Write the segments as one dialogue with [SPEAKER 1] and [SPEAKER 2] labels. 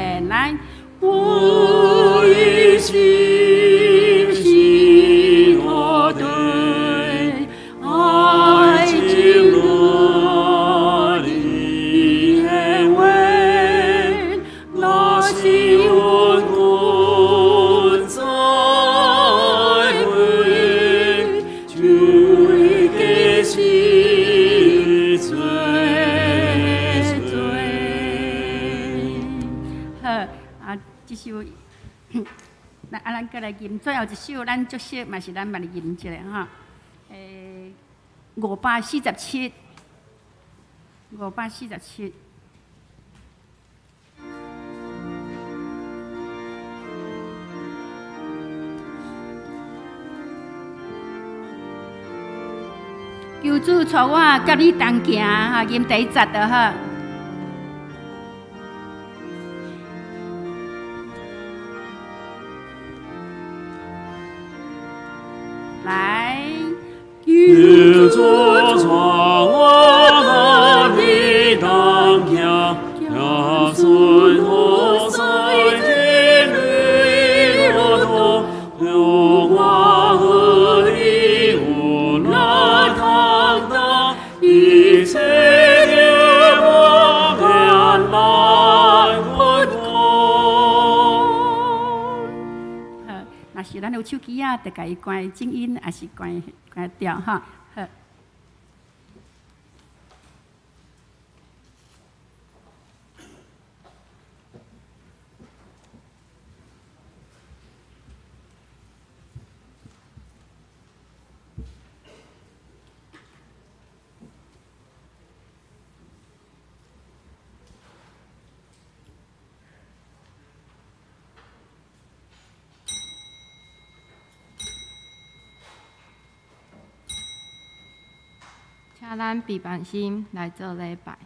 [SPEAKER 1] 備，來。
[SPEAKER 2] 我的心是我對愛情樂的話，那是我願再會，就會結是最最。
[SPEAKER 1] 好，啊，這首，來啊，咱閣來吟最後一首，咱足熟，嘛是咱嘛來吟一下吼。547，547。求主帶我佮你同行，哈，吟第一節就好。來，
[SPEAKER 2] 求主帶我佮你同行，行順雨水的路途，讓我和你有力扛擔一切的磨難來克服。
[SPEAKER 1] 好，若是咱有手機仔，就共伊關靜音，抑是關關掉吼。好。
[SPEAKER 3] 請咱閉目心來做禮拜。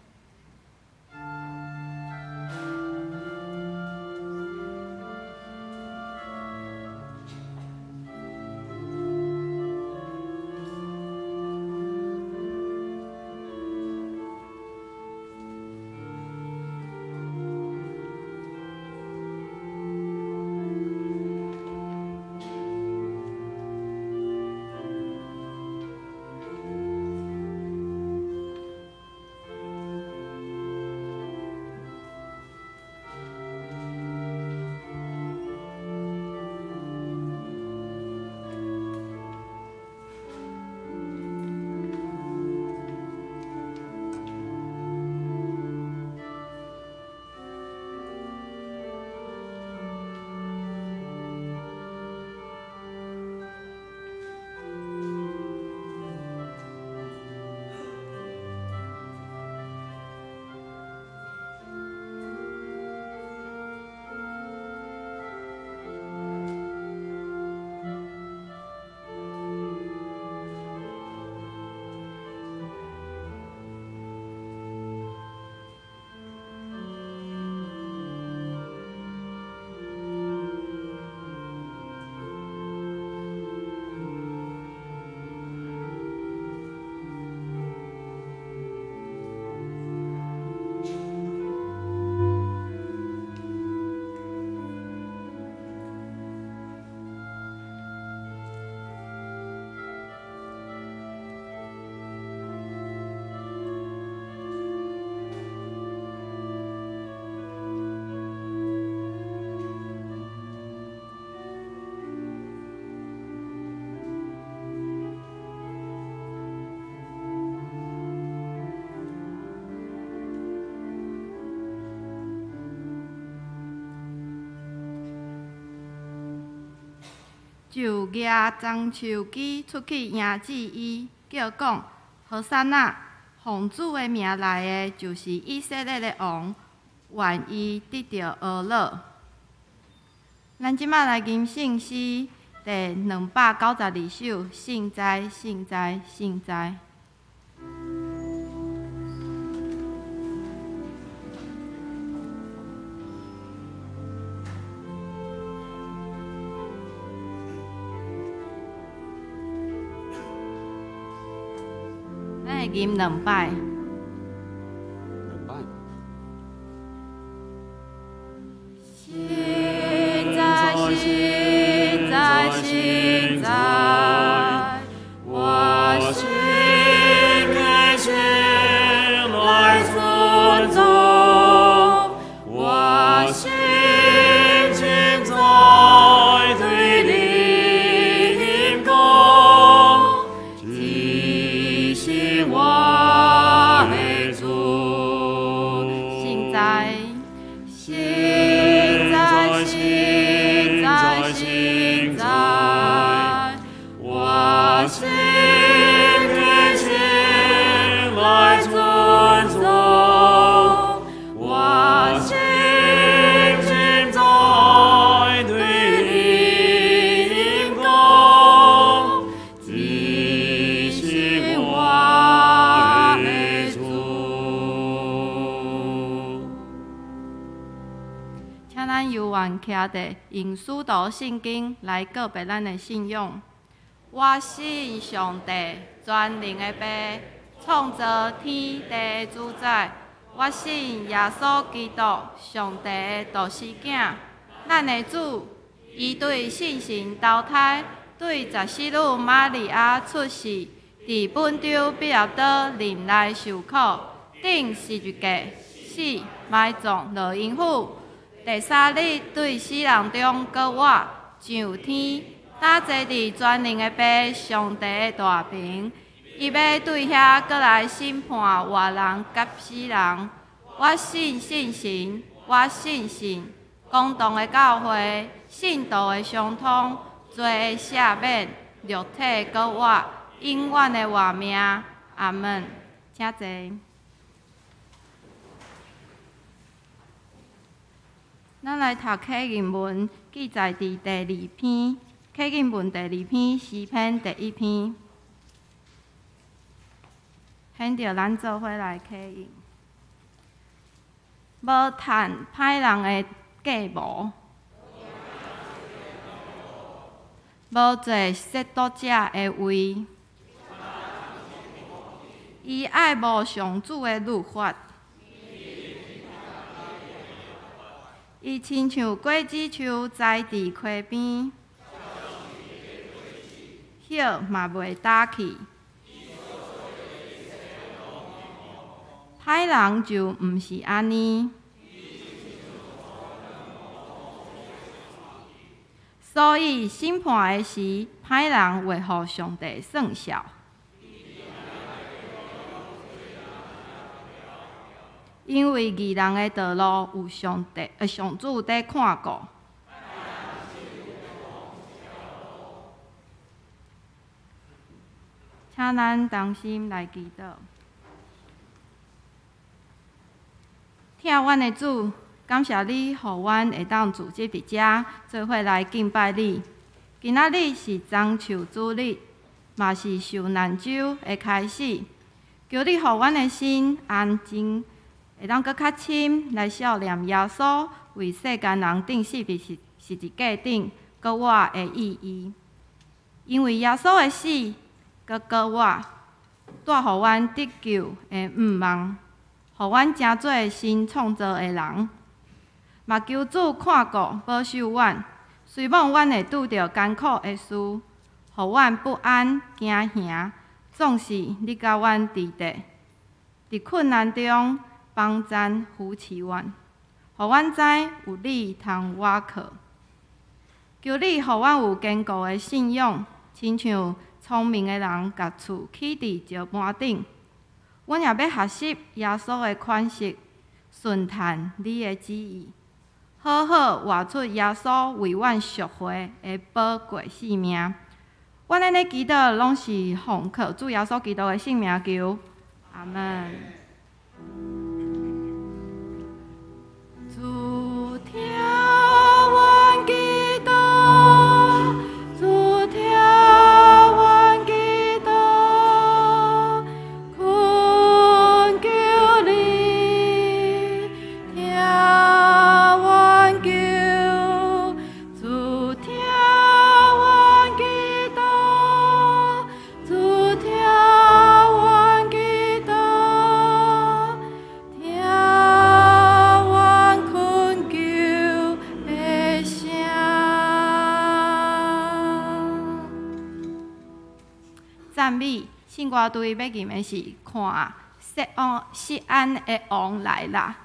[SPEAKER 3] 就舉棕樹枝出去迎接伊，叫講：和散那，奉主的名來的，就是以色列的王，願伊得著阿樂。咱這擺來吟聖詩第292首，聖哉，聖哉，聖哉。咱會吟兩擺。
[SPEAKER 4] 兩擺。
[SPEAKER 2] 我心今在對你講，這是我的主。
[SPEAKER 3] 實在，實在，實在，實在，
[SPEAKER 2] 我心決心來遵從，我心今在對你講，這是我的主。
[SPEAKER 3] 請咱猶原徛佇用使徒信經來告白咱的信仰。我信上帝全能的父，創造天地的主宰。我信耶穌基督，上帝的獨生囝，咱的主。伊對聖神投胎，對十四女瑪利亞出世，佇本丟彼拉多忍耐受苦，釘十字架，死，埋葬，落陰府。第三日對死人中閣活，上天，搭坐佇全能的父上帝的大爿。伊欲對遐閣來審判活人佮死人。我信聖神，我信信公同的教會，聖徒的相通，罪的赦免，肉體閣活，永遠的活命。阿門。請坐。咱來讀啟應文，記載佇第二篇，啟應文第二篇，詩篇第一篇，現著咱做伙來啟應。無趁歹人的計謀，無坐褻瀆者的位。伊愛慕上主的律法，伊親像果子樹栽佇溪邊，葉嘛袂焦去。歹人就毋是按呢，所以審判的時，歹人會予上帝算數。因為義人的道路有上帝、上主佇看顧。請咱同心來祈禱。疼阮的主，感謝你，予阮會當組織佇遮做伙來敬拜你。今仔日是棕樹主日，嘛是受難週的開始。求你予阮的心安靜，會當閣較深來數念耶穌為世間人釘死佇十字架頂，閣活的意義。因為耶穌的死，閣閣活，帶予阮得救的盼望，予阮成做新創造的人。嘛求主看顧保守阮，雖罔阮會拄著艱苦的事，予阮不安驚嚇，總是你佮阮佇咧，佇困難中幫贊扶持阮，予阮知有你通倚靠。求你予阮有堅固的信仰，親像聰明的人共厝起佇石板頂。阮也欲學習耶穌的款式，順趁你的旨意，好好活出耶穌為阮贖回的寶貴性命。阮按呢祈禱，攏是奉靠主耶穌基督的聖名求，阿門。主聽阮祈禱，主聽阮祈禱，懇求你聽阮求，主聽阮祈禱，主聽阮祈禱，聽阮懇求的聲。讚美聖歌隊欲吟的是看錫安的王來啦。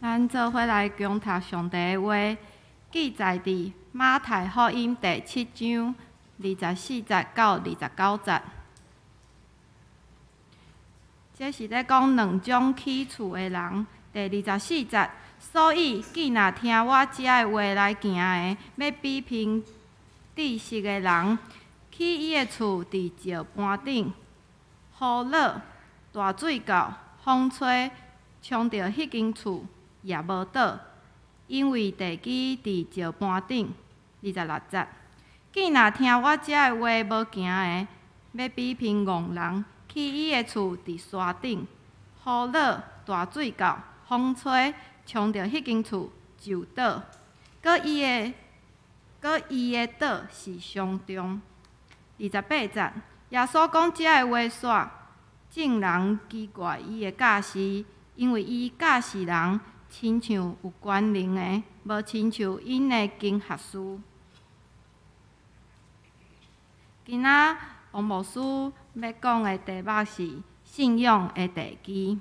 [SPEAKER 3] 咱做伙來共讀上帝的話，記載佇馬太福音第七章24節到29節。這是咧講兩種起厝的人。第二十四節，所以既若聽我遮的話來行的，欲比憑知識的人，起伊的厝佇石盤頂，雨落、大水到、風吹，衝著彼間厝也無倒，因為地基佇石盤頂。26節，既若聽我遮的話無行的，欲比憑戇人，起伊的厝佇沙頂，雨落、大水到、風吹，衝著彼間厝就倒，閣伊的倒是相重。28節，耶穌講這个話煞，眾人奇怪伊的教示，因為伊教示人親像有權能的，無親像𪜶的經學士。今仔王牧師欲講的題目是信仰的地基。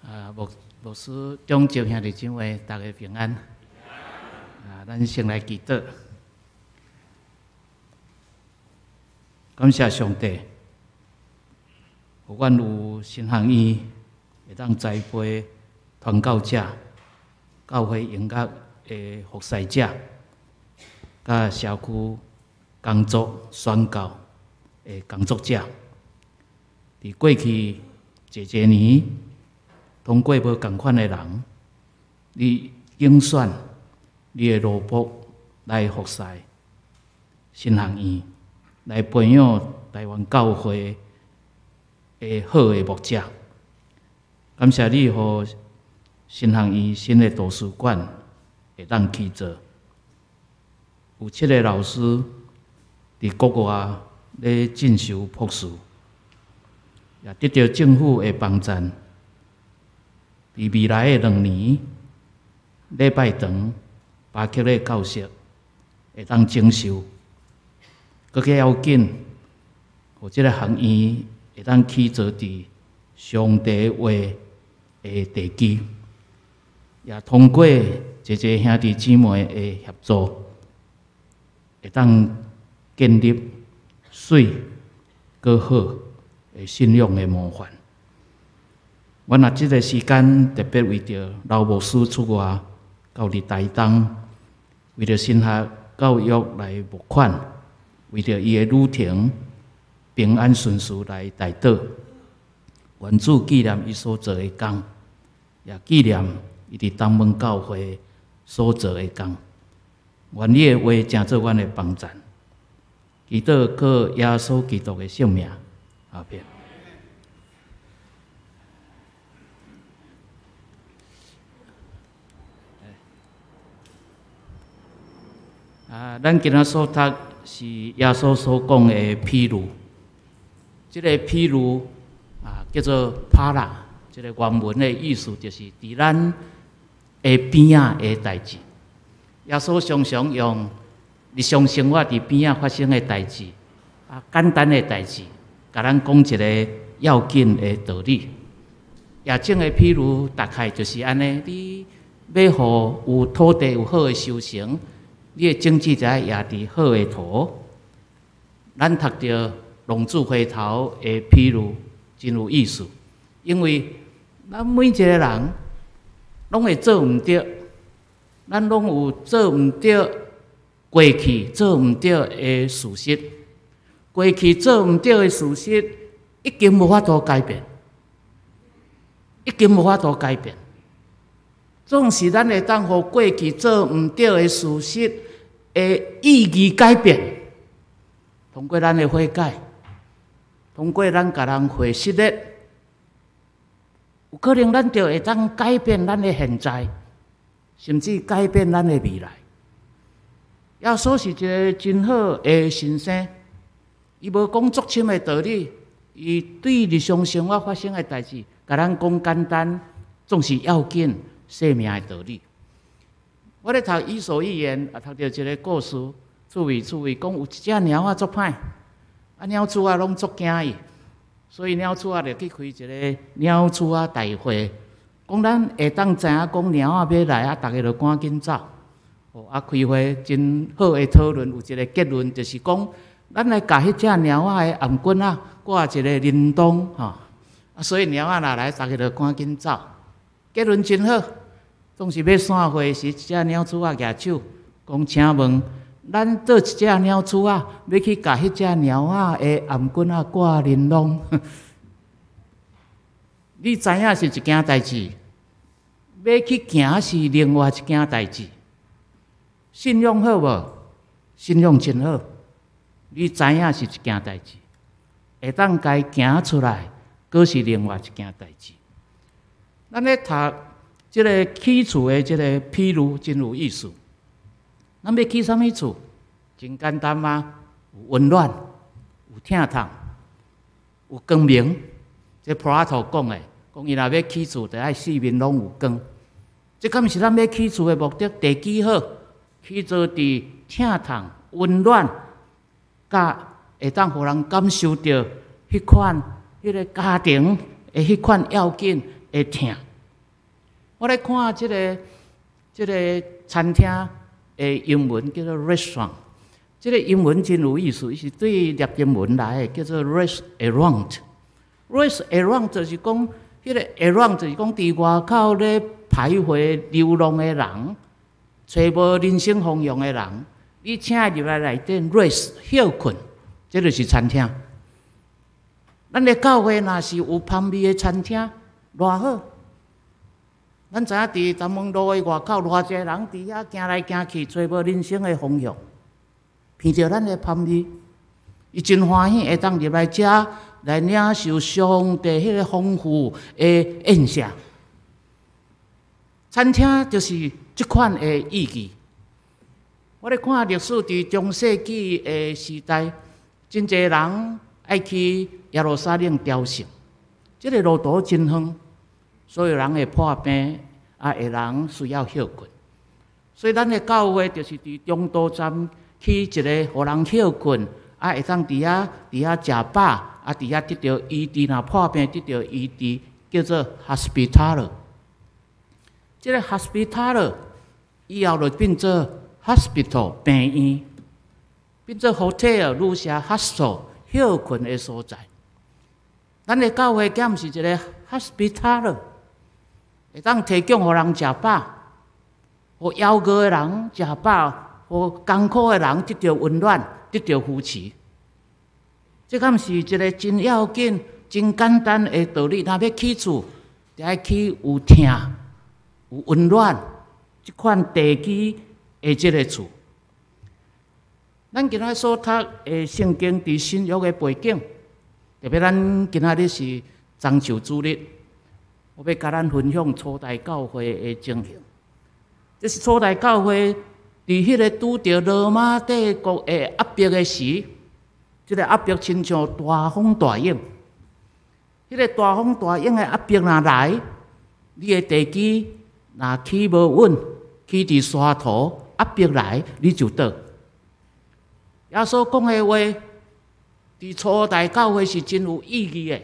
[SPEAKER 4] 啊，牧牧師、長執兄弟姊妹，大家平安。啊，咱先來祈禱，感謝上帝，予阮有神學院會當栽培傳教者、教會音樂的服侍者，佮社區工作宣教的工作者。佇過去濟濟年，通過無仝款的人，你揀選你的奴僕來服侍神學院，來培養台灣教會的好的牧者。感謝你，予神學院新的圖書館會當起做，有七个老師佇國外咧進修博士，也得著政府的幫贊。佇未來的2年，禮拜堂巴克禮教室會當整修，閣較要緊，予這个學院會當起做佇上帝話的地基，也通過濟濟兄弟姊妹的協助，會當建立媠閣好的信仰的模範。阮若這个時間特別為著劉牧師出外到佇台東，為著神學教育來募款，為著伊的旅程平安順遂來代禱，願主紀念伊所做的工，也紀念伊佇東門教會所做的工。願你的話成做阮的幫贊，祈禱靠耶穌基督的聖名，阿們。啊，咱今仔所讀是耶穌所講的譬喻，這个譬喻啊叫做帕拉，這个原文的意思就是佇咱的邊仔的代誌。耶穌常常用日常生活佇邊仔發生的代誌，啊，簡單的代誌，共咱講一个要緊的道理。耶種的譬喻大概就是按呢，你欲予有土地有好的收成，你的種子就愛壓佇好的土。咱讀著浪子回頭的譬喻真有意思，因為咱每一个人攏會做毋著，咱攏有做毋著過去做毋著的事實，過去做毋著的事實已經無法度改變，已經無法度改變。總是咱會當予過去做毋著的事實的意義改變，通過咱的悔改，通過咱共人回失的，有可能咱就會當改變咱的現在，甚至改變咱的未來。耶穌是一个真好的先生，伊無講足深的道理，伊對日常生活發生的代誌，共咱講簡單，總是要緊生命的道理。我咧讀《伊索寓言》，也讀著一个故事，趣味趣味，講有一隻貓仔足歹，啊，貓鼠仔攏足驚伊，所以貓鼠仔就去開一个貓鼠仔大會，講咱會當知影講貓仔欲來啊，逐家就趕緊走。哦，啊，開會真好的討論，有一个結論，就是講，咱來共彼隻貓仔的頷頸仔掛一个鈴鐺，吼。啊，所以貓仔若來，逐家就趕緊走。結論真好，總是欲散會時，一隻貓鼠仔舉手，講請問，咱佗一隻貓鼠仔欲去共彼隻貓仔的頷頸仔掛鈴鐺？你知影是一件代誌，欲去行是另外一件代誌。信仰好無？信仰真好。你知影是一件代誌，會當共伊行出來，閣是另外一件代誌。咱咧讀這个起厝的這个譬喻真有意思。咱欲起啥物厝？真簡單嘛，有溫暖，有疼痛，有光明。這柏拉圖講的，講伊若欲起厝，就愛四面攏有光。這敢毋是咱欲起厝的目的？地基好，起做佇疼痛、溫暖，佮會當予人感受著彼款彼个家庭的彼款要緊的疼。我咧看這个餐廳的英文叫做 restaurant，這个英文真有意思，伊是對拉丁文來的，叫做 res errant。res errant 就是講，彼个 errant 就是講佇外口咧徘徊流浪的人，揣無人生方向的人，你請伊入來內底 rest 歇睏，這就是餐廳。咱的教會若是有芳味的餐廳，偌好。咱知影佇南門路的外口，偌濟人佇遐行來行去，揣無人生的方向，聞著咱的芳味，伊真歡喜會當入來遮來領受上帝彼个豐富的宴席。餐廳就是這款的意義。我咧看歷史，佇中世紀的時代，真濟人愛去耶路撒冷朝聖，這个路途真遠，所有人會破病，啊，會人需要歇睏。所以咱的教會就是佇中途站起一个，予人歇睏，啊，會當佇遐食飽，啊，佇遐得著醫治，若破病得著醫治，叫做 hospital。這个 hospital 以後就變做 hospital 病院，變做 hotel 旅社 hostel 歇睏的所在。咱的教會敢毋是一个 hospital，會當提供予人食飽，予枵餓的人食飽，予艱苦的人得著溫暖，得著扶持。這敢是一个真要緊、真簡單的道理。若欲起厝，就愛起有疼、有溫暖這款地基的這个厝。咱今仔所讀的聖經佇新約的背景，特別咱今仔日是棕樹主日，我欲共咱分享初代教會的情形。這是初代教會佇彼个拄著羅馬帝國的壓迫的時，這个壓迫親像大風大湧。彼个大風大湧的壓迫若來，你的地基若起無穩，起佇沙塗，壓迫來你就倒。耶穌講的話，佇初代教會是真有意義的，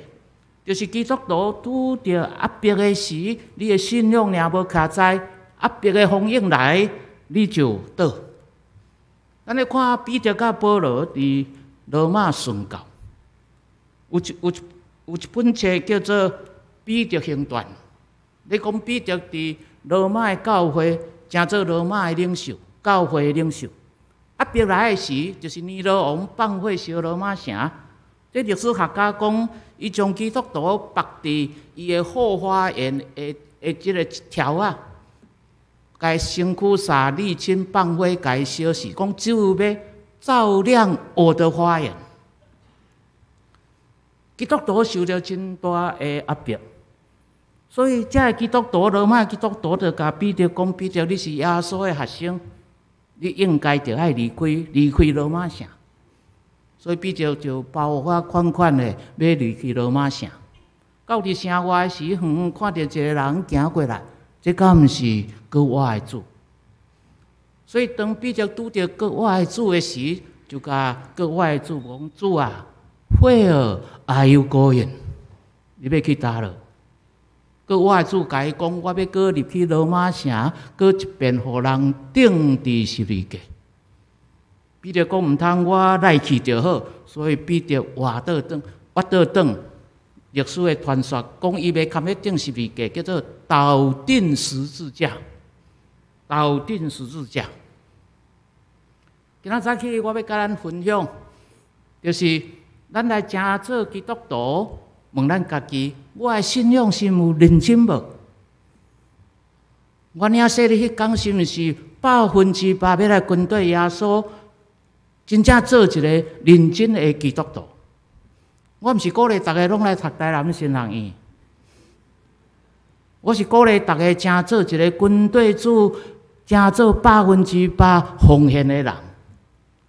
[SPEAKER 4] 就是基督徒拄著壓迫的時，你的信仰若無徛在，壓迫的風湧來，你就倒。咱咧看彼得佮保羅佇羅馬宣教，有一本冊叫做《彼得行傳》，咧講彼得佇羅馬的教會，成做羅馬的領袖，教會的領袖。壓迫來的時，就是尼羅王放火燒羅馬城。這歷史學家講，伊將基督徒縛佇伊的後花園的這个柱仔，共身軀灑瀝青放火，共伊燒死。講只有欲照亮我的花園。基督徒受著真大的壓迫，所以這个基督徒，羅馬基督徒就共彼得講：彼得，你是耶穌的學生。你應該著愛離開，離開羅馬城。所以彼得就包袱款款的欲離開羅馬城。到佇城外時，遠遠看著一个人行過來，這敢毋是閣活的主？所以當彼得拄著閣活的主的時，就共閣活的主講：主啊， Where are you going？你欲去佗落？閣我的主共伊講，我欲閣入去羅馬城，閣一遍予人釘佇十字架。彼得講毋通，我來去就好，所以彼得活倒轉，活倒轉。歷史的傳說講，伊欲崁彼釘十字架，叫做倒釘十字架。倒釘十字架。今仔早起我欲共咱分享，就是咱來成做基督徒，問咱家己：我的信仰是有認真無？我領洗禮彼工是毋是100%欲來跟綴耶穌？真正做一个認真的基督徒。我毋是鼓勵逐个攏來讀台南神學院，我是鼓勵逐个成做一个跟綴主、成做100%奉獻的人。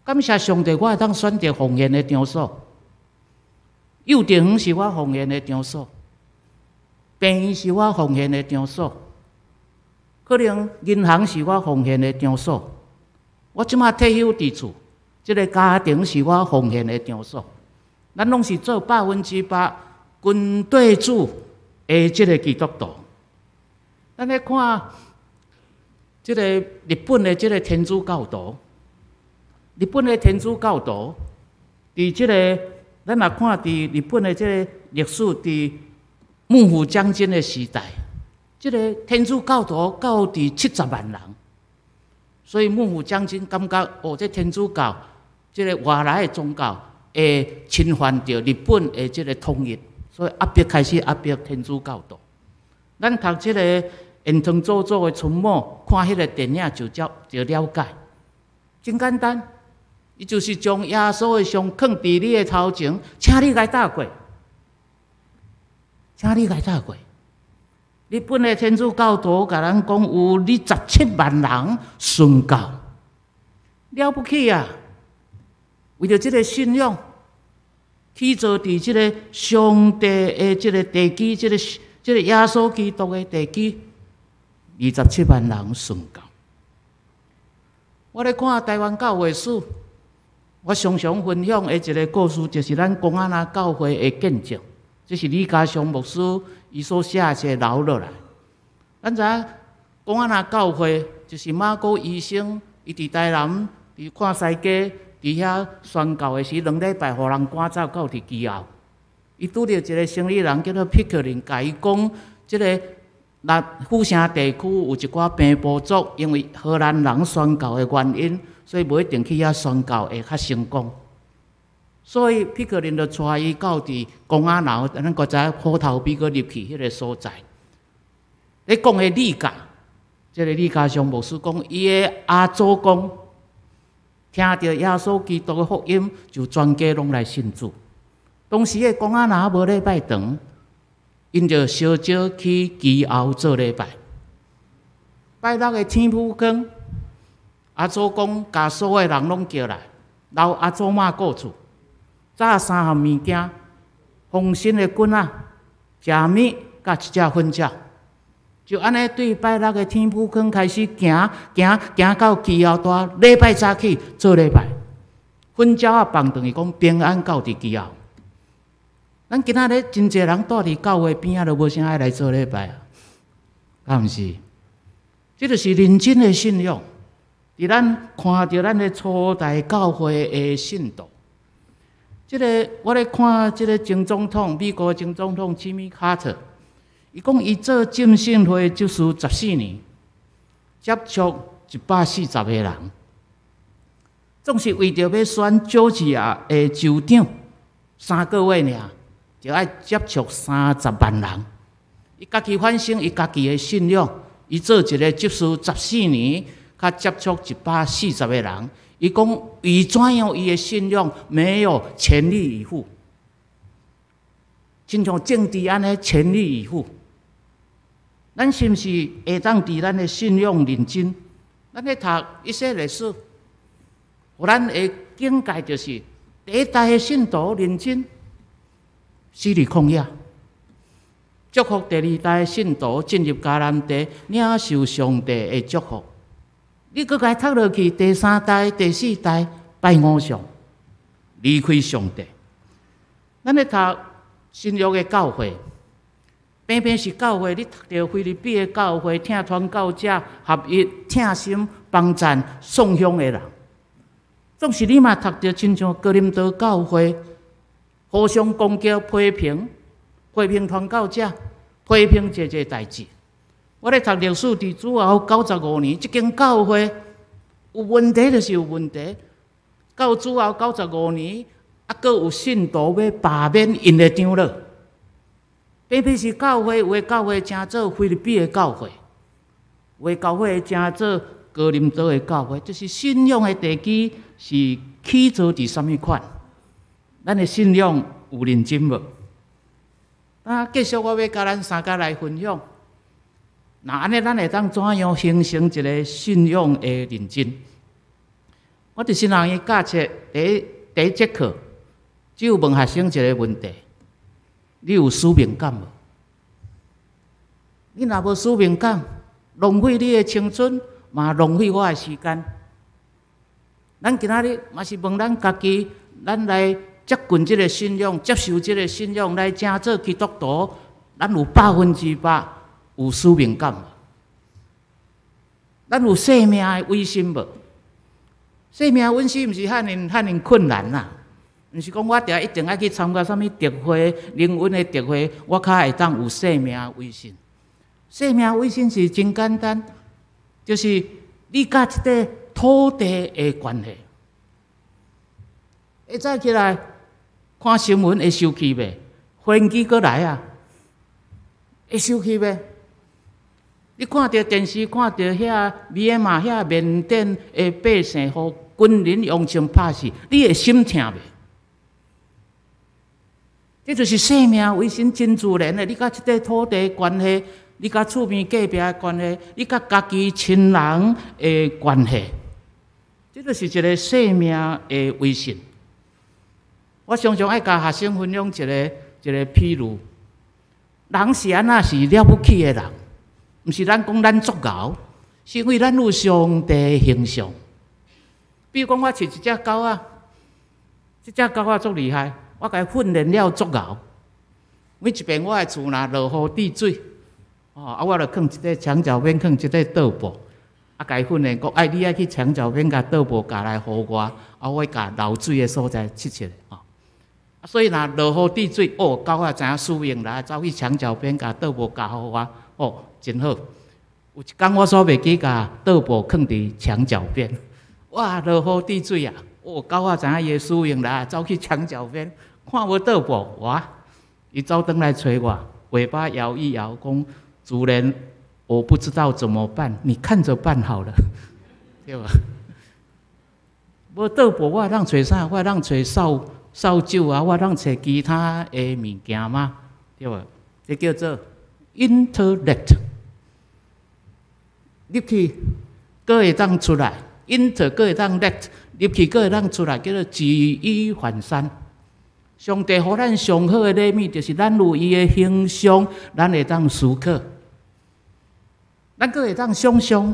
[SPEAKER 4] 感謝上帝，我會當選擇奉獻的場所。幼稚園是我奉獻的場所，病院是我奉獻的場所，可能銀行是我奉獻的場所。我這馬退休佇厝，這个家庭是我奉獻的場所。咱攏是做100%跟綴主的這个基督徒。咱來看這个日本的這个天主教徒，日本的天主教徒，佇這个咱若看佇日本的這个歷史，佇幕府將軍的時代，這个天主教徒到佇70萬人，所以幕府將軍感覺哦，這天主教這个外來的宗教會侵犯著日本的這个統一，所以壓迫開始壓迫天主教徒。咱讀這个遠藤周作的春母，看彼个電影就了就了解，真簡單，伊就是將耶穌的像囥佇你的頭前，請你共踏過，請你共踏過。日本的天主教徒共咱講有27萬人殉教，了不起啊！為著這个信仰，起坐佇這个上帝的這个地基，這个耶穌基督的地基，27萬人殉教。我咧看台灣教會史，我常常分享的一个故事，就是咱公安那教會的見證。這是李家祥牧師伊所寫的一个留落來。咱知影公安那教會就是馬可醫生，伊佇台南佇看西家，佇遐宣教的時，兩禮拜予人趕走到佇基後。伊拄著一个生意人叫做皮克林，共伊講，這个那府城地區有一寡平埔族，因為荷蘭人宣教的原因，所以無一定去遐宣教會較成功。所以皮克林就帶伊到佇公仔樓，咱閣知影虎頭埤閣入去彼个所在。咧講的李家，這个李家祥牧師講，伊的阿祖公聽著耶穌基督的福音，就全家攏來信主。當時的公仔樓無禮拜堂，𪜶就相招去基後做禮拜。拜六的天母光，阿祖公共所有人攏叫來，留阿祖媽顧厝，紮三項物件：豐盛的棍仔、食物佮一隻粉鳥。就按呢對拜六的天母坑開始行行行到基後大，禮拜早起做禮拜，粉鳥仔放轉去講平安到佇基後。咱今仔日真濟人蹛佇教會邊仔，都無啥愛來做禮拜啊，敢毋是？這就是認真的信仰。佇咱看著咱的初代教會的信徒，這个我咧看這个前總統，美國前總統吉米卡特，伊講伊做浸信會執事14年，接觸140個人，總是為著欲選喬治亞的州長，3個月爾，就愛接觸30萬人。伊家己反省伊家己的信仰，伊做一个執事十四年，較接觸140個人。伊講伊怎樣伊的信仰沒有全力以赴，親像政治按呢全力以赴。咱是毋是會當佇咱的信仰認真？咱咧讀一些歷史，予咱的境界就是第一代的信徒認真，死佇曠野；祝福第二代的信徒進入迦南地，領受上帝的祝福。你閣共讀落去，第三代、第四代拜偶像，離開上帝。咱咧讀新約的教會，平平是教會，你讀著腓立比的教會，疼傳教者合一、疼心幫贊送香的人，總是你嘛讀著親像哥林多教會，互相攻擊、批評、批評傳教者，批評這這代誌。我咧讀歷史，佇主後95年，這間教會有問題就是有問題。到主後九十五年，猶閣有信徒欲罷免𪜶的長老。平平是教會，有的教會稱做腓立比的教會，有的教會稱做哥林多的教會，就是信仰的地基是起造佇啥物款？咱的信仰有認真無？啊，繼續我欲共咱三個來分享。那按呢，咱會當怎樣形成一個信仰的認真？我佇神學院教冊第一節課，只有問學生一個問題：你有使命感無？你若無使命感，浪費你的青春，嘛浪費我的時間。咱今仔日嘛是問咱家己，咱來接近這個信仰，接受這個信仰，來成做基督徒，咱有100%有使命感無？咱有生命的委身無？生命委身毋是遐爾遐爾困難啦，毋是講我定一定愛去參加啥物特會、靈恩的特會，我較會當有生命委身。生命委身是真簡單，就是你佮這塊土地的關係。一早起來看新聞會生氣袂？飛機閣來啊，會生氣袂？你看著電視，看著遐緬馬遐緬甸的百姓，予軍人用槍拍死，你會心疼袂？這就是生命委身真自然的。你佮這塊土地關係，你佮厝邊隔壁的關係，你佮家己親人的關係，這就是一個生命的委身。我常常愛共學生分享一個一個譬喻：人是按怎是了不起的人？毋是咱講咱足𠢕，是因為咱有上帝形象。比如講，我飼一隻狗仔，這隻狗仔足厲害，我共伊訓練了足𠢕。每一遍我的厝若落雨滴水，哦，啊，我就囥一塊牆角邊，囥一塊桌布，啊，共伊訓練講，哎，你愛去牆角邊共桌布共來予我，啊，我會共漏水的所在拭拭，吼。所以若落雨滴水，哦，狗仔知影使命來，走去牆角邊共桌布共予我，哦，真好。有一工我煞袂記共桌布囥佇牆角邊，哇，落雨滴水啊！哦，狗仔知影伊的使命來，走去牆角邊，看無桌布，哇！伊走轉來揣我，尾巴搖一搖，講主人，我不知道怎麼辦，你看著辦好了，對吧？無桌布，我會當揣啥？我會當揣掃掃帚啊，我會當揣其他的物件嗎？對無？這叫做 intellect。入去，閣會當出來；inter閣會當 lect，入去閣會當出來，叫做舉一反三。上帝予咱上好的禮物，就是咱有伊的形象，咱會當思考，咱閣會當想象。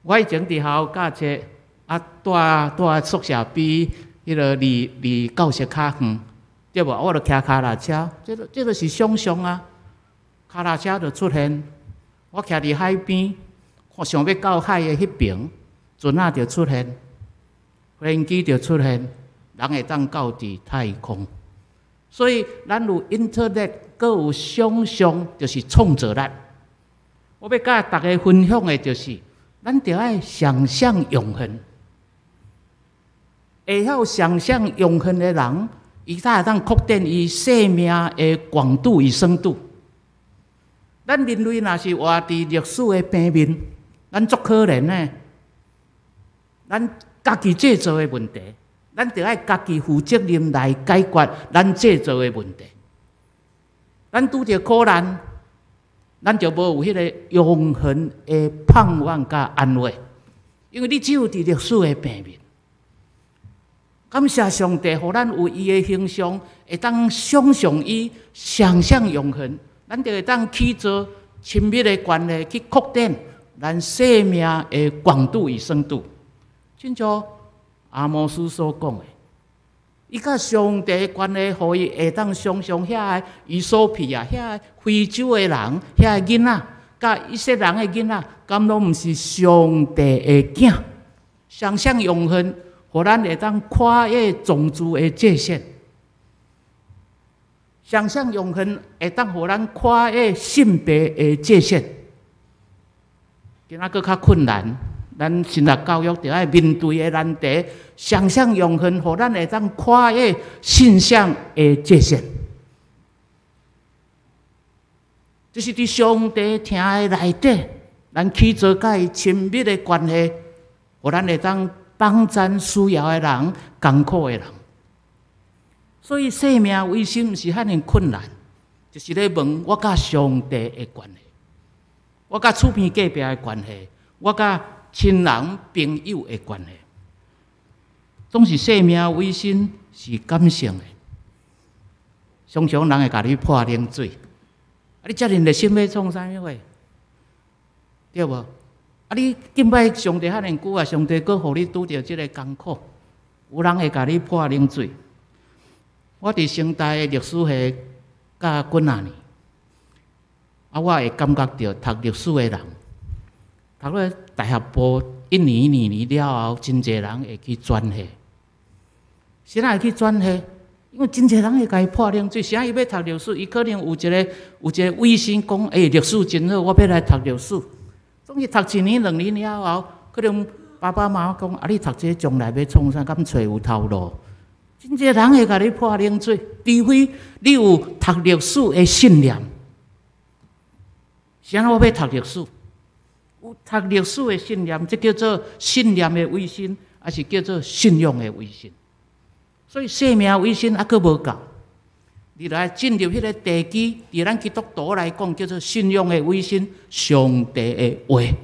[SPEAKER 4] 我以前佇學校教冊，啊，蹛宿舍比彼个離教室較遠，對無？我就騎跤踏車，這個這個是想象啊，跤踏車就出現。我徛佇海邊，我想欲到海的彼爿，船仔就出現，飛機就出現，人會當到佇太空。所以，咱有 intellect，閣有想象，就是創造力。我欲共大家分享的就是，咱著愛想象永恆。會曉想象永恆的人，伊才會當擴展伊生命的廣度與深度。咱人類若是活佇歷史的平面，咱足可憐的。咱家己製造的問題，咱著愛家己負責任來解決咱製造的問題。咱拄著苦難，咱就無有彼个永恆的盼望佮安慰，因為你只有佇歷史的平面。感謝上帝，予咱有伊的形象，會當想象伊，想象永恆，咱就會當去做親密的關係，去擴展咱生命的廣度與深度。親像阿摩司所講的，伊佮上帝的關係，予伊會當想像遐个伊索比亞、遐个非洲的人、遐个囡仔，佮以色列人的囡仔，敢攏毋是上帝的囝？雙向養分，予咱會當跨越種族的界限；雙向養分會當予咱跨越性別的界限。今仔閣較困難，咱神學教育著愛面對的難題，雙向養分，予咱會當跨越性向的界限。這是佇上帝疼的內底，咱去做佮伊親密的關係，予咱會當幫贊需要的人、艱苦的人。所以生命維新毋是遐爾困難，就是咧問我佮上帝的關係，我佮厝邊隔壁的關係，我佮親人朋友的關係，總是生命維新是感性的。常常人會共你潑冷水，啊！你遮爾熱心欲創啥物貨？對無？啊！你敬拜上帝遐爾久啊，上帝閣予你拄著這个艱苦，有人會共你潑冷水。我佇成大的歷史系教幾若年，啊，我會感覺著讀歷史的人，讀落大學部一年兩年了後，真濟人會去轉系。啥人會去轉系？因為真濟人會共伊潑冷水。啥伊欲讀歷史，伊可能有一個威信講，欸，歷史真好，我欲來讀歷史。總是讀一年兩年了後，可能爸爸媽媽講，啊，你讀這將來欲創啥？敢揣有頭路？真濟人會共你潑冷水，除非你有讀歷史的信念。啥我欲讀歷史？有讀歷史的信念，這叫做信念的維新，抑是叫做信仰的維新。所以生命維新猶閣無夠，你來進入彼个地基，佇咱基督徒來講，叫做信仰的維新，上帝的話。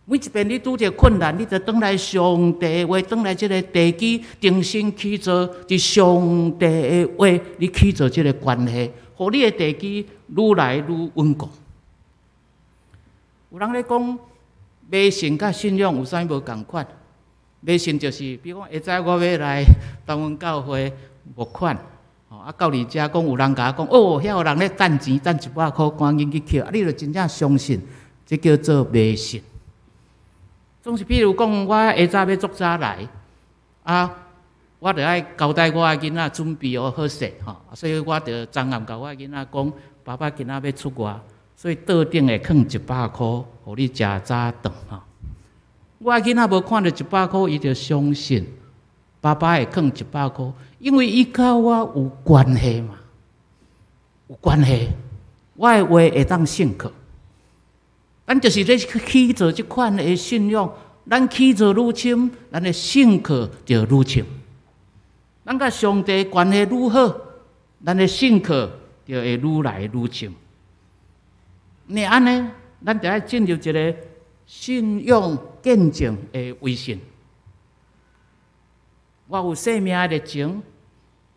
[SPEAKER 4] 每一遍你拄著困難，你就轉來上帝的話，轉來這个地基，重新起造佇上帝的話，你起造這个關係，予你的地基愈來愈穩固。有人咧講迷信佮信仰有啥物無仝款？迷信就是，比如講，下早我欲來東園教會募款，吼啊，到佇遮講有人共我講，哦，遐有人咧趁錢，趁100箍，趕緊去抾，啊，你就真正相信，這叫做迷信。總是比如講，我下早欲足早來，啊，我著愛交代我的囡仔準備好好勢，吼，所以我著昨暗共我的囡仔講，爸爸今仔欲出外，所以桌頂會囥100箍，予你食早頓，吼。我的囡仔無看著100箍，伊就相信爸爸會囥100箍，因為伊佮我有關係嘛，有關係，我的話會當信靠。咱就是咧去做這款的信仰，咱去做愈深，咱的信靠就愈深。咱佮上帝關係愈好，咱的信靠就會愈來愈深。你按呢，咱就愛進入一个信仰見證的維新。我有生命的熱情，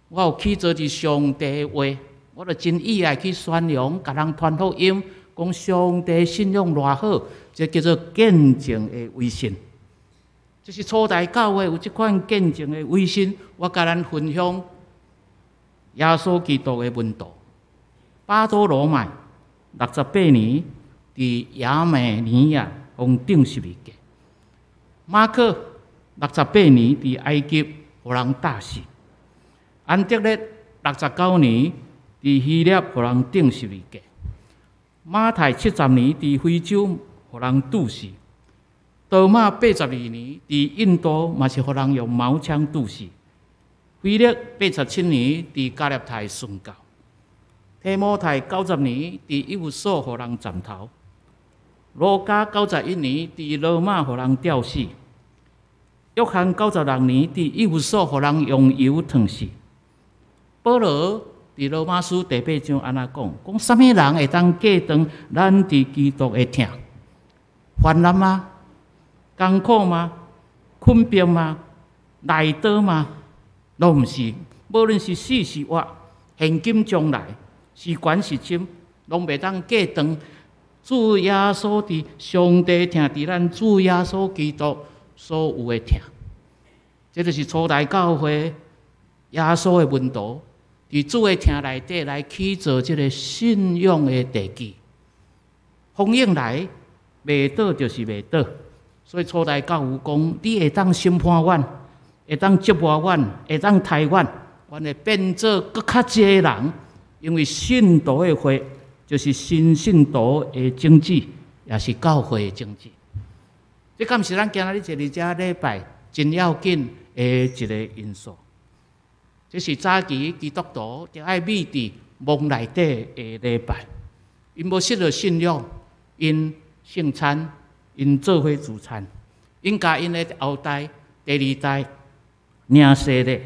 [SPEAKER 4] 我有去做佇上帝的話，我就真意愛去宣揚，共人傳福音，講上帝信仰偌好，這叫做見證的維新。這是初代教會有這款見證的維新，我共咱分享耶穌基督的門徒巴多羅買68年，佇亞美尼亞予釘十字架。馬可68年，佇埃及予人打死。安德烈69年，佇希臘予人釘十字架。馬太70年，佇非洲予人毒死。多馬82年，佇印度嘛是予人用矛槍毒死。腓力87年，佇加勒泰殉教。提摩太90年，佇以弗所予人斬頭。路加91年，佇羅馬予人吊死。約翰96年，佇以弗所予人用油燙死。保羅佇羅馬書第八章按呢講？講啥物人會當隔斷咱佇基督的疼？患難嗎？艱苦嗎？困迫嗎？來刀嗎？攏毋是。無論是死是活，現今將來，是懸是深，攏袂當隔斷主耶穌佇上帝疼佇咱主耶穌基督所有的疼。這就是初代教會耶穌的門徒佇主的廳內底來起造這个信仰的地基。風湧來，袂倒就是袂倒。所以初代教會講，你會當審判阮，會當折磨阮，會當刣阮，阮會變做閣較濟人，因為信徒的血就是新信徒的種子，也是教會的種子。這敢是咱今仔日坐佇遮禮拜真要緊的一个因素。這是早期基督徒著愛覕佇墓內底的禮拜，𪜶無失落信仰，𪜶聖餐，𪜶做伙聚餐，𪜶共𪜶的後代、第二代領洗禮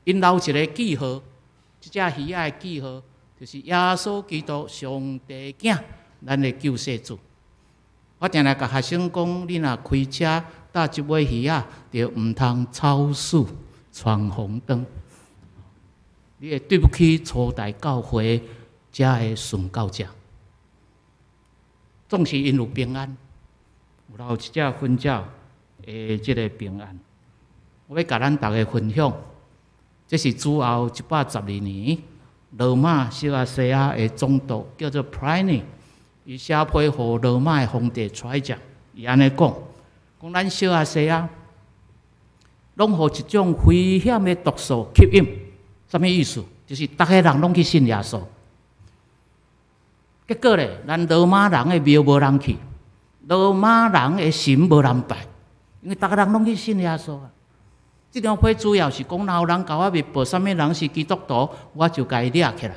[SPEAKER 4] ，𪜶留一个記號，這隻魚仔的記號，就是耶穌基督上帝囝，咱的救世主。我定定共學生講，你若開車搭這尾魚仔，就毋通超速、闖紅燈。你會對不起初代教會遮的殉教者。總是𪜶有平安，有留一隻分鳥的這个平安。我欲共咱逐家分享，這是主後112年，羅馬小亞細亞的總督叫做 Pliny，伊寫批予羅馬的皇帝 Trajan，伊按呢講，講咱小亞細亞攏予一種危險的毒素吸引，啥物意思？就是逐个人攏去信耶穌。結果咧，咱羅馬人的廟無人去，羅馬人的神無人拜，因為逐个人攏去信耶穌啊。這張批主要是講，若有人共我密報，啥物人是基督徒，我就共伊掠起來；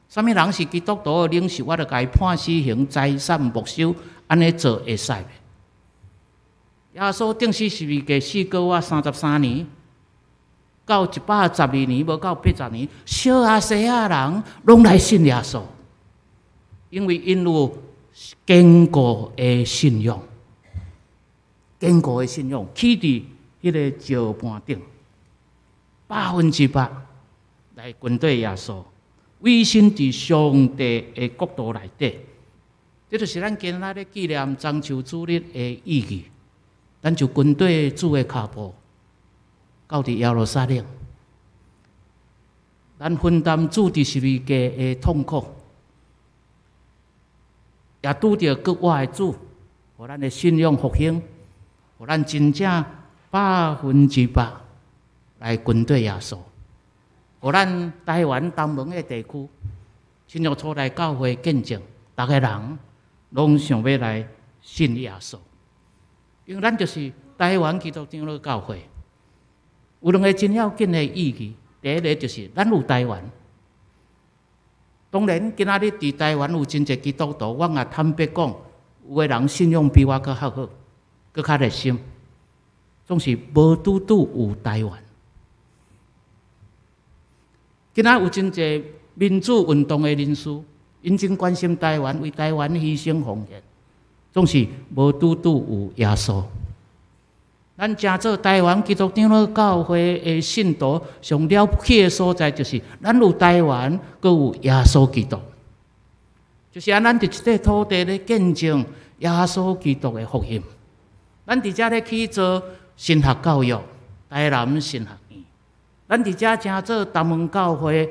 [SPEAKER 4] 啥物人是基督徒的領袖，我就共伊判死刑、財產沒收，按呢做會使袂？耶穌釘死十字架4個月33年，到112年，無夠80年，小亞細亞人攏來信耶穌，因為𪜶有堅固的信仰，堅固的信仰起佇彼個石盤頂，100%來跟隨耶穌，委身佇上帝的國度內底。這就是咱今仔日紀念中秋主日的意義。咱就跟隨主的跤步，到佇耶路撒冷，咱分擔主佇十字架的痛苦，也拄著閣活的主，予咱的信仰復興，予咱真正100%來跟隨耶穌，予咱台灣東門的地區，新約初代教會見證，逐个人攏想欲來信耶穌，因為咱就是台灣基督長老教會，有兩个真要緊的意義。第一个就是咱有台灣，當然今仔日佇台灣有真濟基督徒，我也坦白講，有的人信仰比我閣較好，閣較熱心，總是無拄拄有台灣。今仔有真濟民主運動的人士，𪜶真關心台灣，為台灣犧牲奉獻，總是無拄拄有耶穌。咱成做台灣基督長老教會的信徒，上了不起的所在，就是咱有台灣，閣有耶穌基督。就是按咱佇這塊土地咧見證耶穌基督的福音。咱佇遮咧去做神學教育，台南神學院。咱佇遮成做東門教會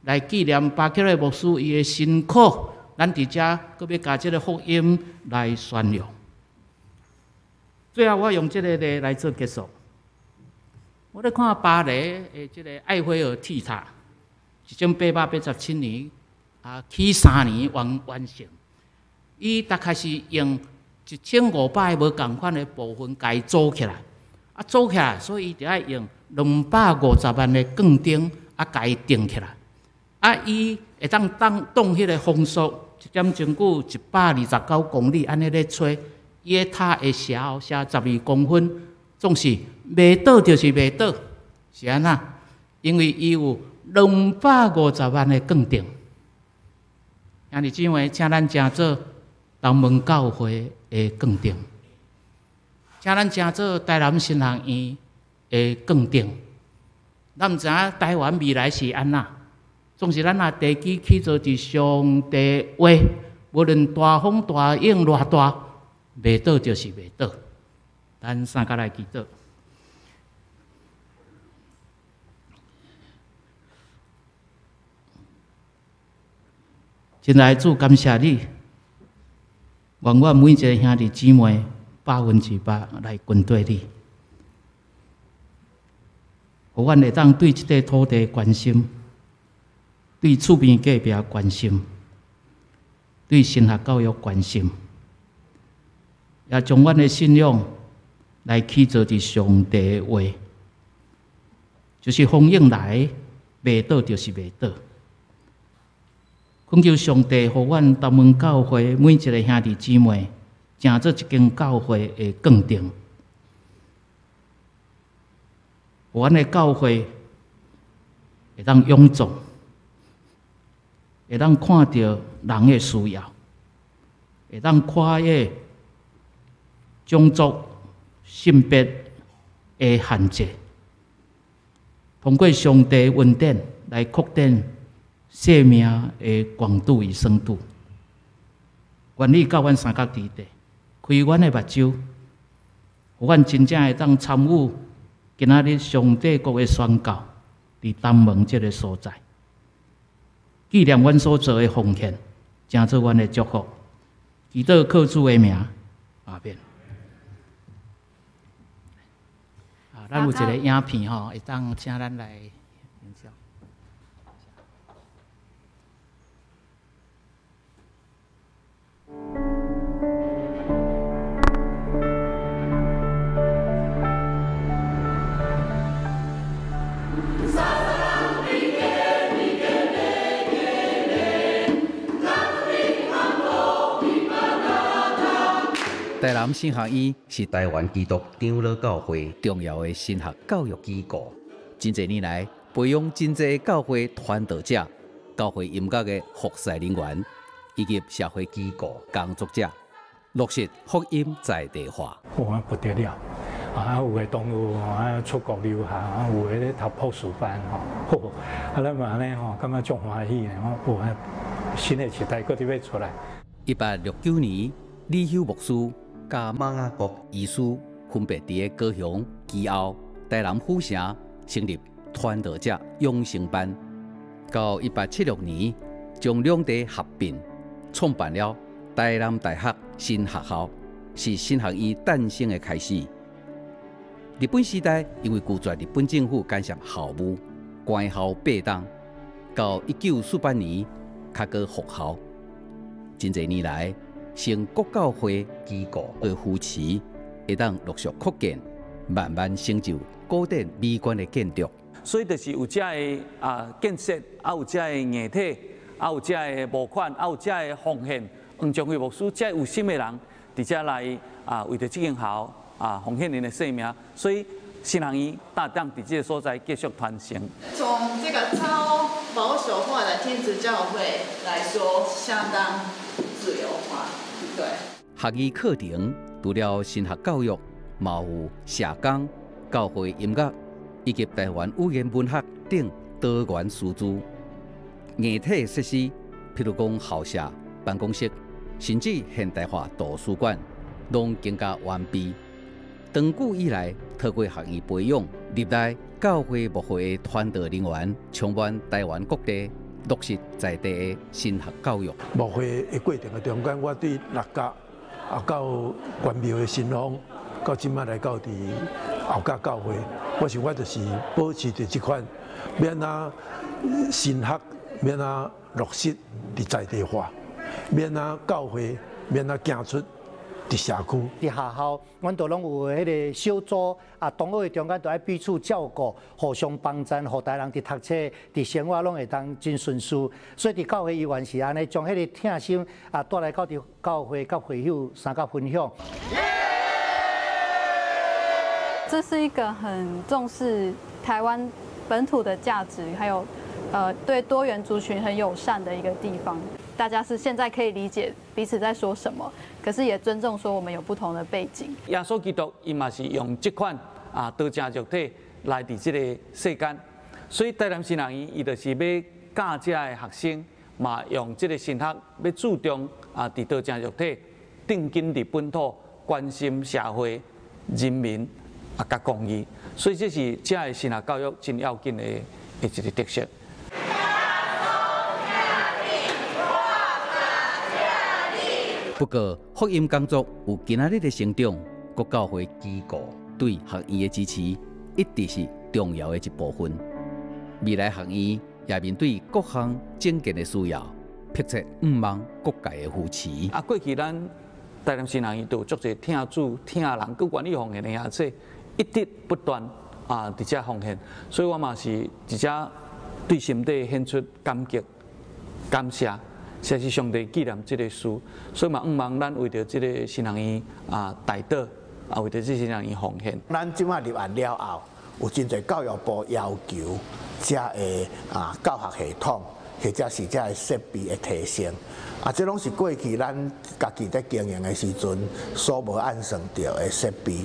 [SPEAKER 4] 來紀念巴克禮牧師伊的辛苦。咱佇遮閣欲共這个福音來宣揚。最後，我用這个例來做結束。我咧看巴黎的這个艾菲爾鐵塔，1887年啊，起3年完成。伊大概是用1500个無仝款的部分共伊組起來，啊組起來，所以伊著愛用250萬的鋼釘啊，共伊釘起來。啊，伊會當擋擋彼个風速，一點鐘久129公里，按呢咧吹。伊的塔會斜斜12公分，總是袂倒就是袂倒，是按怎？因為伊有250萬的鋼釘。兄弟姊妹，請咱成做東門教會的鋼釘，請咱成做台南神學院的鋼釘。咱毋知影台灣未來是按怎，總是咱若地基起造佇上帝話，無論大風大湧偌大，袂倒就是袂倒。咱三跤來祈禱。親愛的主，感謝你，願阮每一个兄弟姊妹100%來跟隨你，予阮會當對這塊土地關心，對厝邊隔壁關心，對神學教育關心，也將阮的信仰來起做佇上帝的話，就是風湧來，袂倒就是袂倒。懇求上帝，予阮東門教會每一个兄弟姊妹，成做一間教會的見證，予阮的教會會當勇壯，會當看著人的需要，會當跨越種族、性別的限制，通過上帝恩典來擴展生命的廣度與深度。願你佮阮相佮佇地，開阮的目睭，予阮真正會當參與今仔日上帝國的宣告，佇東門這个所在，紀念阮所做的奉獻，成做阮的祝福。祈禱靠主的名，阿們。啊，咱有一个影片吼，會當請咱來分享。
[SPEAKER 5] 台南神學院是台灣基督長老教會重要的神學教育機構，真濟年來培養真濟教會傳道者、教會音樂的服侍人員以及社會機構工作者，落實福音在地化。
[SPEAKER 6] 哇，不得了！啊，有的同學啊出國留學，啊有的咧讀博士班吼，啊咱嘛按呢吼，感覺足歡喜的吼，哇，新的一代閣佇欲出來。
[SPEAKER 5] 1869年，李休牧師佮馬雅各醫師分別佇个高雄、基澳、台南府城成立傳道者養成班。到1876年，將兩地合併，創辦了台南大學神學校，是神學院誕生的開始。日本時代因為拒絕日本政府干涉校務，關校八冬。到1948年，較閣復校。真濟年來，承國教會機構的扶持，會當陸續擴建，慢慢成就古典美觀的建築。
[SPEAKER 7] 所以就是有遮个啊建設，啊有遮个硬體，啊有遮个募款，啊有遮个奉獻。黃將輝牧師遮有心的人，佇遮來啊為著這間校啊奉獻𪜶的性命，所以神學院大當佇這个所在繼續傳承。
[SPEAKER 8] 從這個超保守化的天主教會來說，相當自由化。對。
[SPEAKER 5] 學院課程除了神學教育，嘛有社工、教會音樂以及台灣語言文學等多元師資。硬體設施，譬如講校舍、辦公室，甚至現代化圖書館，攏更加完備。長久以來，透過學院培養歷代教會牧會的傳道人員，充滿台灣各地，落實在地的神學教育。
[SPEAKER 9] 牧會的過程的中間，我對六甲啊到關廟的新豐，到這擺來到佇後甲教會，我想我就是保持著這款，欲按怎神學，欲按怎落實佇在地化，欲按怎教會，欲按怎行出佇社區。
[SPEAKER 10] 佇學校，阮都攏有彼个小組啊，同學的中間都愛彼此照顧，互相幫贊，予大人佇讀冊、佇生活攏會當真順遂。所以佇教會伊原是按呢，將彼个疼心啊帶來到佇教會佮會友相佮分享。
[SPEAKER 11] 這是一個很重視台灣本土的價值，還有對多元族群很友善的一個地方。大家是現在可以理解彼此在說什麼，可是也尊重說我們有不同的背景。
[SPEAKER 7] 耶穌基督伊嘛是用這款啊道成肉體來佇這個世間，所以台南神學院伊就是欲教這个學生，嘛用這個神學欲注重啊佇道成肉體，定根佇本土，關心社會、人民啊佮公義，所以這是這个神學教育真要緊的一個特色。
[SPEAKER 5] 不過，福音工作有今仔日的成長，國教會機構對學院的支持，一直是重要的一部分。未來學院也面對各項整建的需要，迫切向望各界的扶持。
[SPEAKER 7] 啊，過去咱台南神學院都有足濟疼主、疼人，閣願意奉獻的兄弟，一直不斷啊佇遮奉獻，所以我嘛是佇遮對心底獻出感激、感謝，實在是上帝紀念這个事，所以嘛，向望咱為著這个神學院啊代禱，啊為著這个神學院奉獻。
[SPEAKER 12] 咱這擺入案了後，有真濟教育部要求遮个啊教學系統，或者是遮个設備的提升，啊，這攏是過去咱家己佇經營的時陣所無按算著的設備。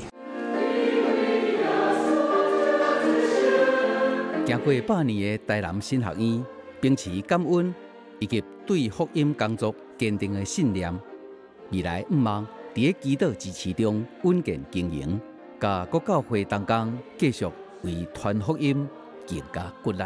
[SPEAKER 5] 經過100年的台南神學院，秉持感恩以及對福音工作堅定的信念，未來向望佇咧祈禱支持中穩健經營，佮各教會同工繼續為傳福音更加骨力。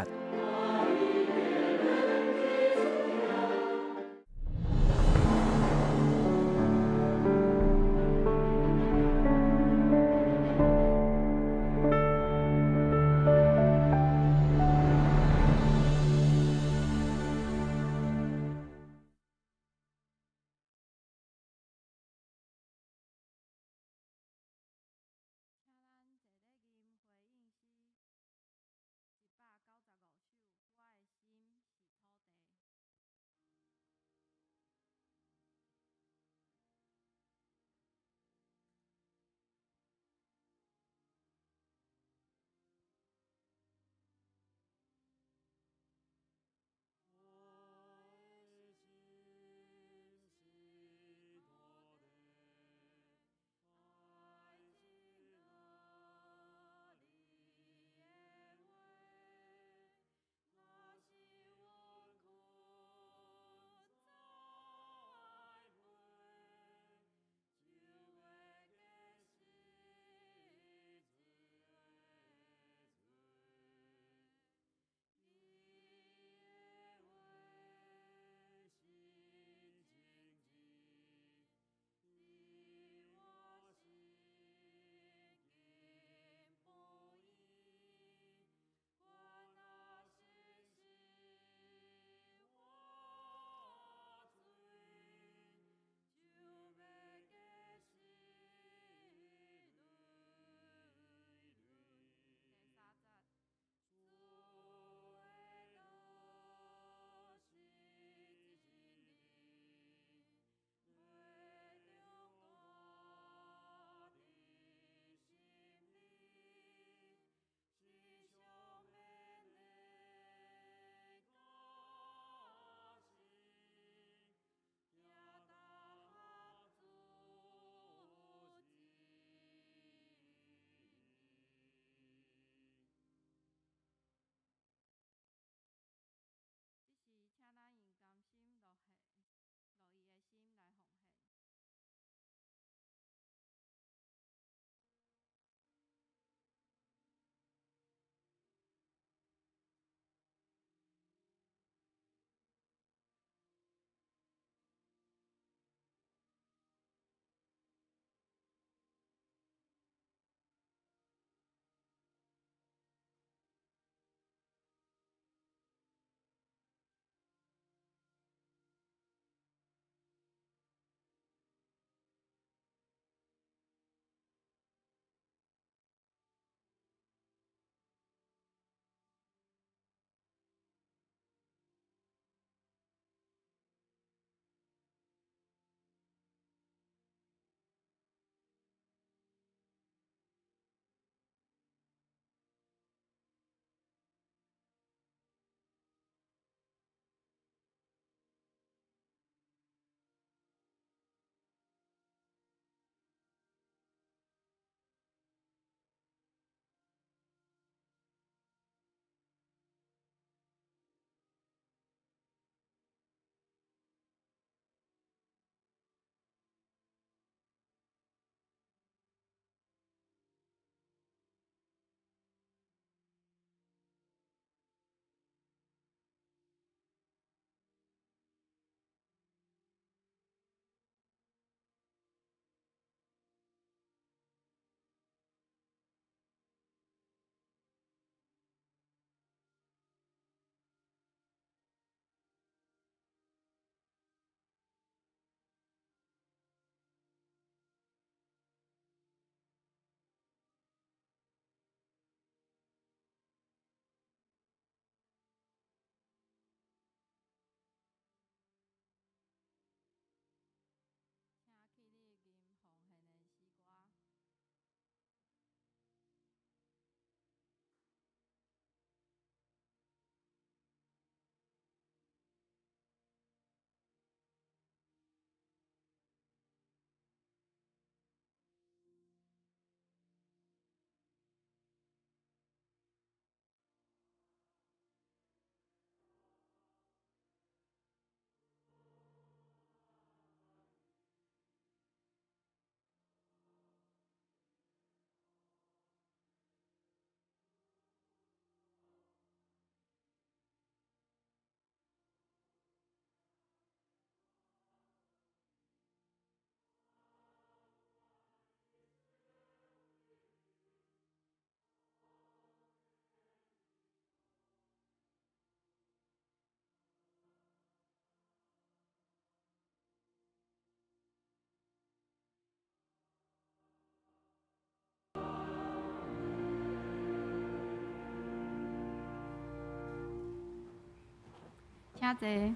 [SPEAKER 3] 請坐。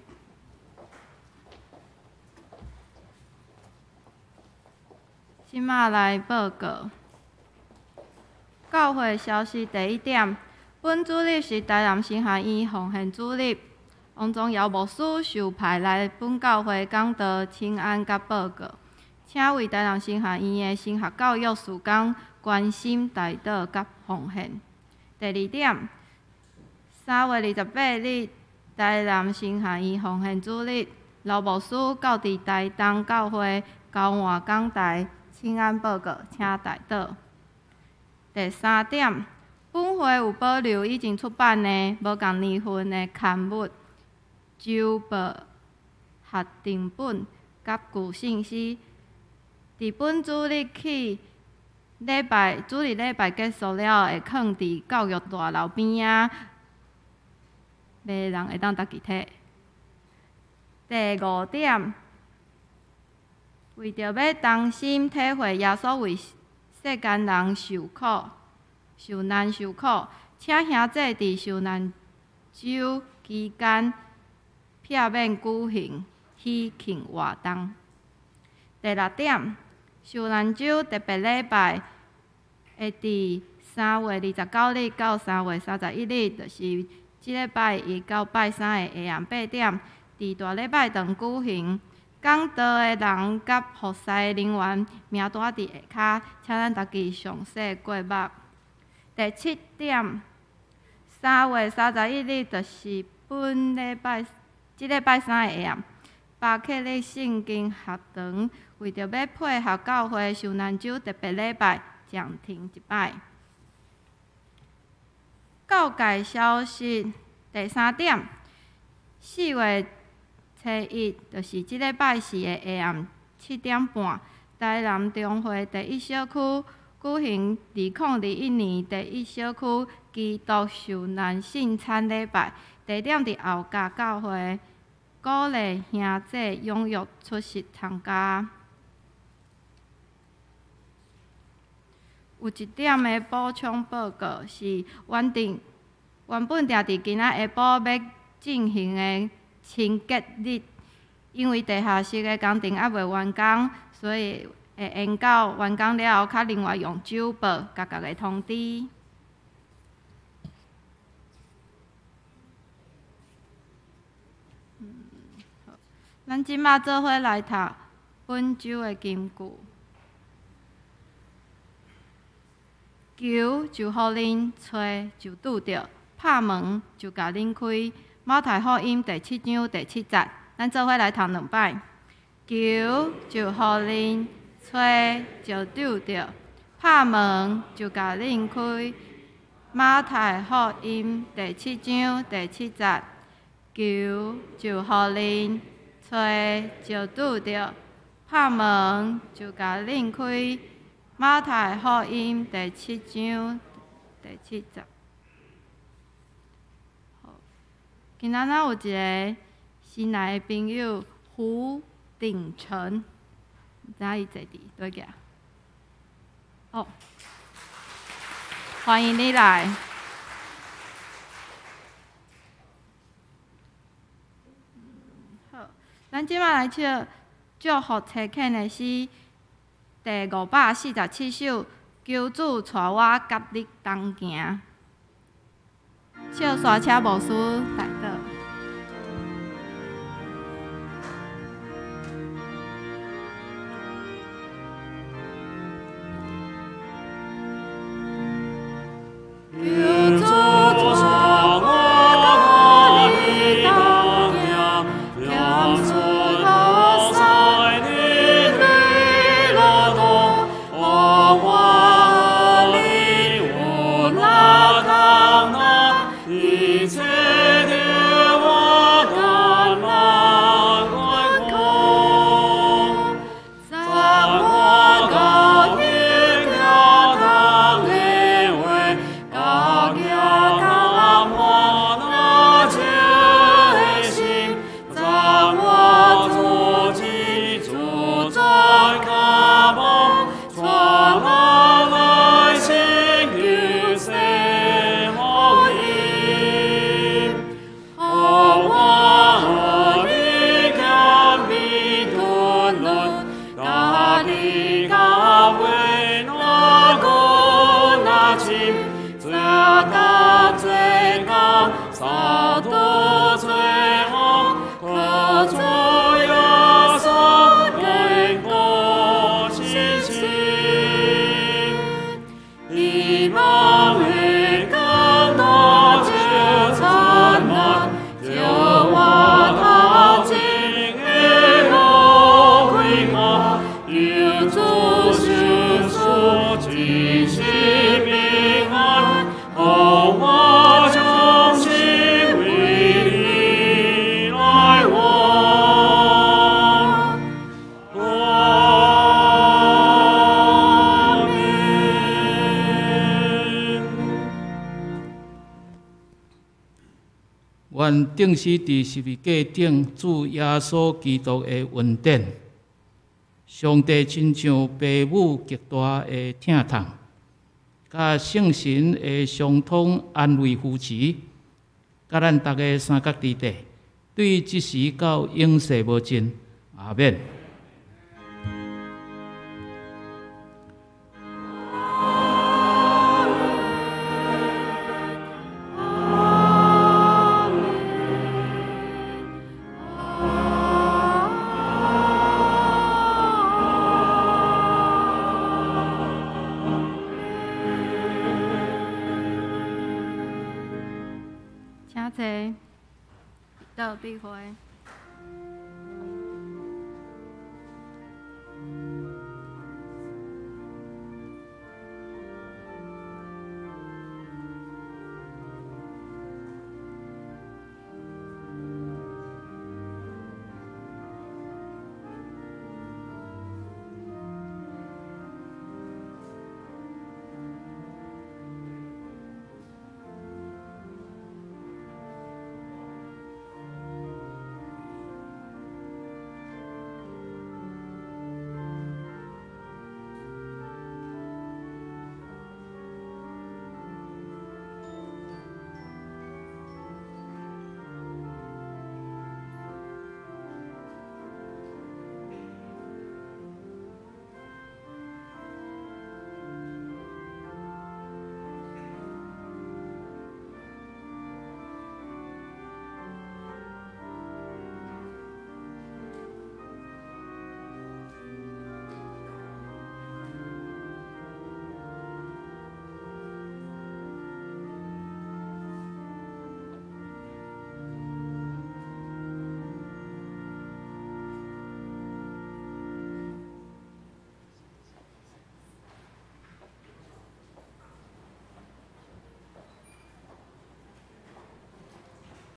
[SPEAKER 3] 這馬來報告。教會消息第一點，本主日是台南神學院奉獻主日，王宗堯牧師受派來本教會講道、請安佮報告，請為台南神學院的神學教育事工關心、代禱佮奉獻。第二點，3月28日，台南神學院奉獻主日，劉牧師到佇台東教會交換講台，請安報告，請代禱。第三點，本會有保留已經出版的無仝年份的刊物、週報、合訂本佮舊信息。佇本主日起禮拜主日禮拜結束了後，會囥佇教育大樓邊仔，袂人會當家己提。第五點，為著欲同心體會耶穌為世間人受苦、受難受苦，請兄弟佇受難週期間避免舉行喜慶活動。第六點，受難週特別禮拜會佇3月29日到3月31日，就是這禮拜一到拜三的下暗8點，佇大禮拜堂舉行。講道的人佮服侍的人員名單佇下跤，請咱逐家詳細過目。第七點，3月31日就是本禮拜，這禮拜三的下暗，巴克利聖經學堂為著欲配合教會受難週特別禮拜，暫停一擺。教界消息第三點，4月初一，就是這禮拜四的下暗7點半，台南中會第一小區舉行2021年第一小區基督受難聖餐禮拜，地點佇後甲教會，鼓勵兄弟踴躍出席參加。有一點的補充報告是，原定原本定佇今仔下晡欲進行的清潔日，因為地下室的工程猶未完工，所以會延到完工了後，較另外用周報共逐家通知。好，咱這馬做伙來讀本週的金句。求就予恁，揣就拄著，拍門就共恁開。馬太福音第七章第七節，咱做伙來讀兩擺。求就予恁，揣就拄著，拍門就共恁開。馬太福音第七章第七節，求就予恁，揣就拄著，拍門就共恁開。馬太福音第七章第七節。今仔咱有一个新來的朋友胡鼎成，毋知影伊坐佇佗个？哦，歡迎你來。好，咱這馬來唱祝福差遣的詩第547首，求主帶我佮你同行。笑煞請牧師代禱。
[SPEAKER 2] 求主帶我佮你同行，踮出何西的美樂土，予我予你有力通那一切的
[SPEAKER 4] 愿钉死伫十字架顶主耶稣基督的恩典，上帝亲像父母極大的疼痛，佮聖神的相通安慰扶持，佮咱逐家相佮佇底，對這時到永世無盡。阿免。
[SPEAKER 3] 請坐，彼得必會。